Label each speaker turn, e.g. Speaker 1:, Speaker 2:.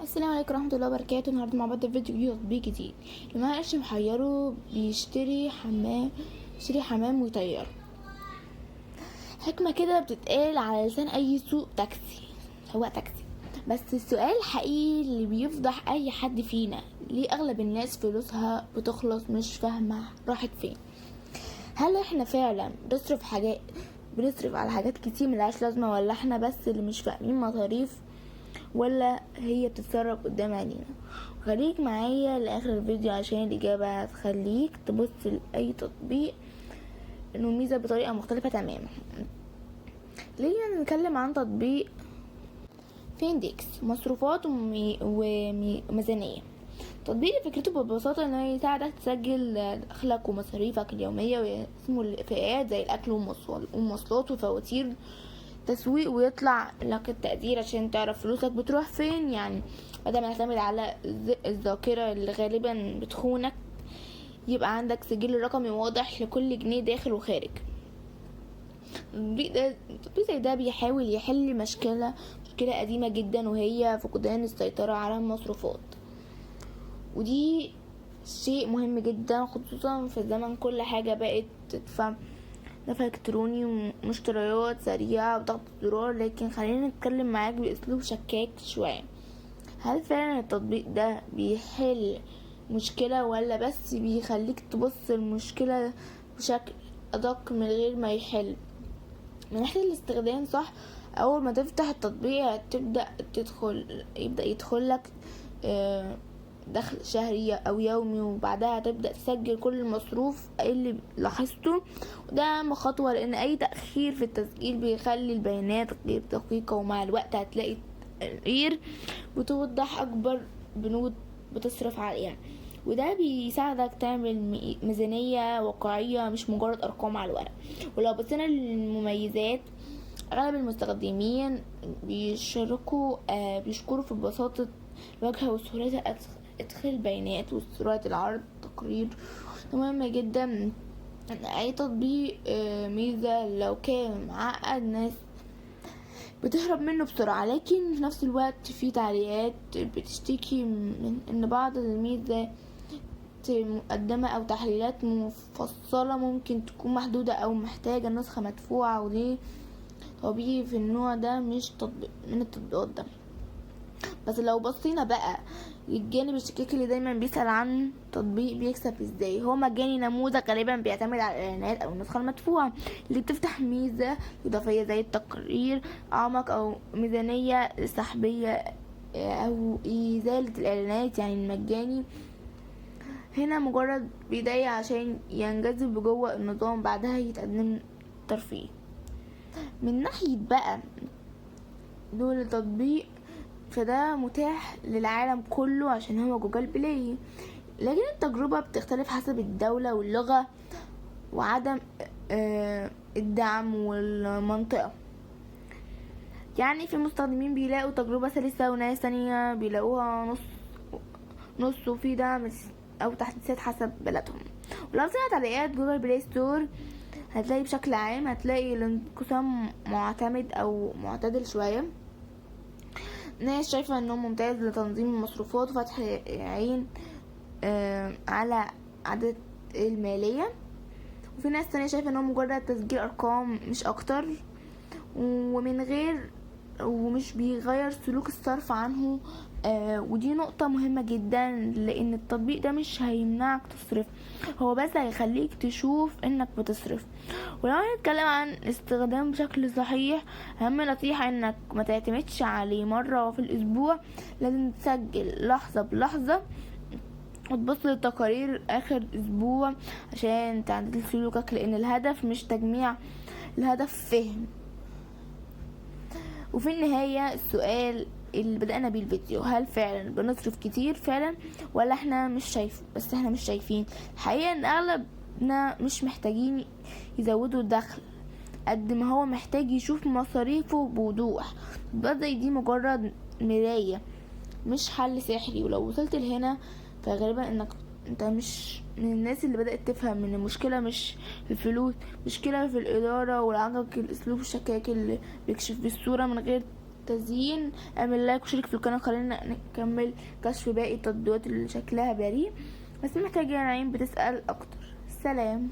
Speaker 1: السلام عليكم ورحمة الله وبركاته. النهارده مع بعض في فيديو جديد وتطبيق جديد. اللي معاه قرش محيره بيشتري حمام، يشتري حمام ويطيره. حكمة كده بتتقال على لسان اي سوق تاكسي، سواق تاكسي. بس السؤال الحقيقي اللي بيفضح اي حد فينا، ليه اغلب الناس فلوسها بتخلص مش فاهمة راحت فين؟ هل احنا فعلا بنصرف حاجات، بنصرف على حاجات كتير ملهاش لازمة، ولا احنا بس اللي مش فاهمين مصاريف، ولا هي بتتسرب قدام عينينا؟ خليك معايا لاخر الفيديو عشان الاجابة هتخليك تبص لاي تطبيق انه ميزة بطريقة مختلفة تماما. ليه نتكلم عن تطبيق فيندكس مصروفات وميزانية. تطبيق فكرته ببساطة انه يساعدك تسجل دخلك ومصاريفك اليومية، ويقسمه لفئات زي الاكل والمواصلات وفواتير تسويق، ويطلع لك التقدير عشان تعرف فلوسك بتروح فين. يعني بدل ما تعتمد على الذاكرة اللي غالبا بتخونك، يبقى عندك سجل رقمي واضح لكل جنيه داخل وخارج. تطبيق زي ده بيحاول يحل مشكلة قديمة جدا، وهي فقدان السيطرة على المصروفات. ودي شيء مهم جدا، خصوصا في زمن كل حاجة بقت تدفع دفع الكتروني ومشتريات سريعة وضغط زرار. لكن خلينا نتكلم معاك باسلوب شكاك شوية. هل فعلا التطبيق ده بيحل مشكلة، ولا بس بيخليك تبص المشكلة بشكل ادق من غير ما يحل؟ من ناحية الاستخدام صح، اول ما تفتح التطبيق يبدأ يدخل لك دخل شهري او يومي، وبعدها تبدأ تسجل كل المصروف اللي لاحظته. وده اهم خطوة، لان اي تأخير في التسجيل بيخلي البيانات غير دقيقة، ومع الوقت هتلاقي تقرير بتوضح اكبر بنود بتصرف عليها. وده بيساعدك تعمل ميزانية واقعية، مش مجرد ارقام على الورق. ولو بصينا للمميزات، اغلب المستخدمين بيشكروا في بساطة الواجهة وسهولة ادخال البيانات وسرعة العرض تقرير. مهم جدا ان اي تطبيق ميزة لو كان معقد ناس بتهرب منه بسرعة، لكن في نفس الوقت في تعليقات بتشتكي من ان بعض الميزات مقدمة او تحليلات مفصلة ممكن تكون محدودة او محتاجة نسخة مدفوعة، ودي طبيعي في النوع ده مش تطبيق من التطبيقات ده. بس لو بصينا بقى للجانب الشكاك اللي دايما بيسأل عن تطبيق بيكسب ازاي، هو مجاني نموذج غالبا بيعتمد على الاعلانات او النسخة المدفوعة اللي بتفتح ميزة اضافية زي التقرير اعمق او ميزانية سحبية او ازالة الاعلانات. يعني المجاني هنا مجرد بداية عشان ينجذب جوه النظام، بعدها يتقدم ترفيه. من ناحية بقى دول التطبيق فده متاح للعالم كله عشان هو جوجل بلاي، لكن التجربة بتختلف حسب الدولة واللغة وعدم الدعم والمنطقة. يعني في مستخدمين بيلاقوا تجربة سلسة، وناس تانية بيلاقوها نص نص، وفي دعم او تحديثات حسب بلدهم. ولو بصينا تعليقات جوجل بلاي ستور هتلاقي بشكل عام هتلاقي الانقسام معتمد او معتدل شوية. ناس شايفة انه ممتاز لتنظيم المصروفات وفتح عين على عادة المالية، وفي ناس تانية شايفة انه مجرد تسجيل ارقام مش اكتر، ومن غير ومش بيغير سلوك الصرف عنه. ودي نقطة مهمة جدا، لان التطبيق ده مش هيمنعك تصرف، هو بس هيخليك تشوف انك بتصرف. ولو هنتكلم عن استخدام بشكل صحيح، اهم نصيحة انك ما تعتمدش عليه مرة في الاسبوع، لازم تسجل لحظة بلحظة وتبص للتقارير اخر اسبوع عشان تعدل سلوكك، لان الهدف مش تجميع، الهدف فهم. وفي النهاية السؤال اللي بدأنا بيه الفيديو، هل فعلا بنصرف كتير فعلا، ولا احنا مش شايف، بس احنا مش شايفين؟ الحقيقة ان اغلبنا مش محتاجين يزودوا الدخل قد ما هو محتاج يشوف مصاريفه بوضوح. تطبيقات زي دي مجرد مراية، مش حل سحري. ولو وصلت لهنا فغالبا انك انت مش من الناس اللي بدأت تفهم ان المشكلة مش في الفلوس، مشكلة في الإدارة والعجب الأسلوب الشكاك اللي بيكشف بالصورة من غير التزيين. اعمل like وشارك في القناة. خلينا نكمل كشف باقي التطبيقات اللي شكلها بريء، بس محتاجة عين بتسأل اكتر. سلام.